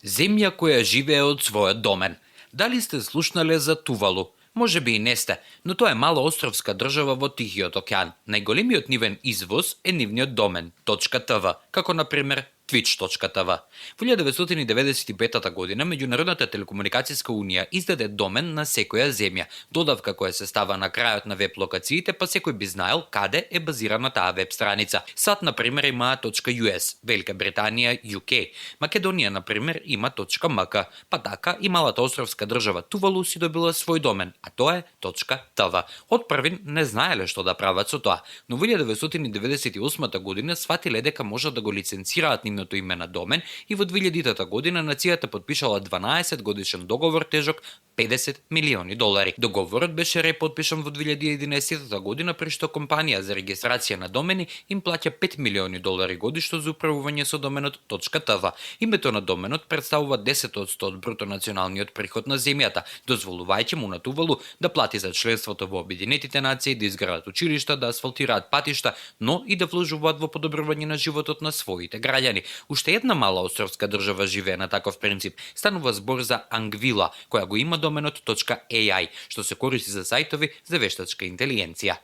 Земја која живее од својот домен. Дали сте слушнале за Тувалу? Може би и не сте, но тоа е мала островска држава во Тихиот океан. Најголемиот нивен извоз е нивниот домен .tv, како на пример Twitch.tv. Во 1995 година Меѓународната телекомуникацијска унија издаде домен на секоја земја, додавка која се става на крајот на веб локациите, па секој би знаел каде е базирана таа веб страница. САД на пример има .us, Велика Британија UK, Македонија на пример има .mk, па така и малата островска држава Тувалу си добила свој домен, а тоа е .tv. Од првин не знаеле што да прават со тоа, но во 1998 година сватиле дека можат да го лиценцираат нивното име на домен и во 2000 година нацијата подпишала 12 годишен договор тежок $50 милиони. Договорот беше реподпишан во 2011 година, при што компанија за регистрација на домени им плаќа $5 милиони годишно за управување со доменот .tv. Името на доменот представува 10% од бруто националниот приход на земјата, дозволувајќи му на Тувалу да плати за членството во Обединетите нации, да изградат училишта, да асфалтираат патишта, но и да вложуваат во подобрување на животот на своите граѓани. Уште една мала островска држава живее на таков принцип. Станува збор за Ангвила, која го има доменот .ai, што се користи за сајтови за вештачка интелигенција.